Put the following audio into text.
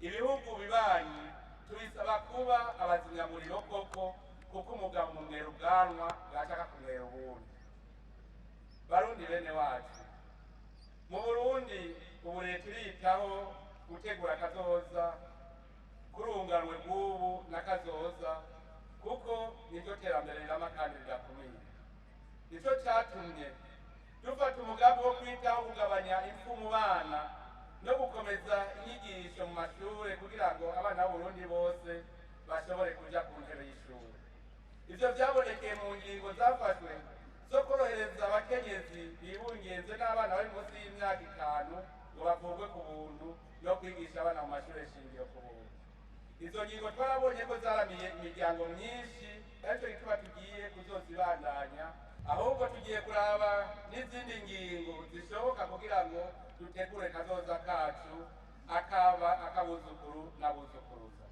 Ibihugu bibanyi tubisaba kuba abazimyamuriro koko, kuko umugabo umumwera ubwanwa bwashaka kumwera ubundi. Barundi bene wacu, mu Burundi ubu leta iritaho gutegura akazoza kurunganwe bw'ubu n'akazoza, kuko niryo terambere rirama kandi ridakumira. Nicyo cyatumye dufata umugambi wo kwitaho kugabanya impfu mu bana no gukomeza inyigisho mu mashure, kugira ngo abana b'Uburundi bose bashobore kuja ku ntebe y'ishuri. Ivyo vyabonekeye mu ngingo zafashwe zo korohereza abakenyezi bibungenze n'abana bari munsi y'imyaka 5 ngo bavurwe ku buntu, no kwigisha abana mu mashure shingiro ku buntu. Izo ngingo twarabonye ko zaramiye imiryango myinshi, aricyo gituma tugiye kuzozibandanya. Ahubwo tugiye kuraba n'izindi ngingo zishoboka kugira ngo dutegure kazoza kacu, akaba akabuzukuru n'abuzukuruza.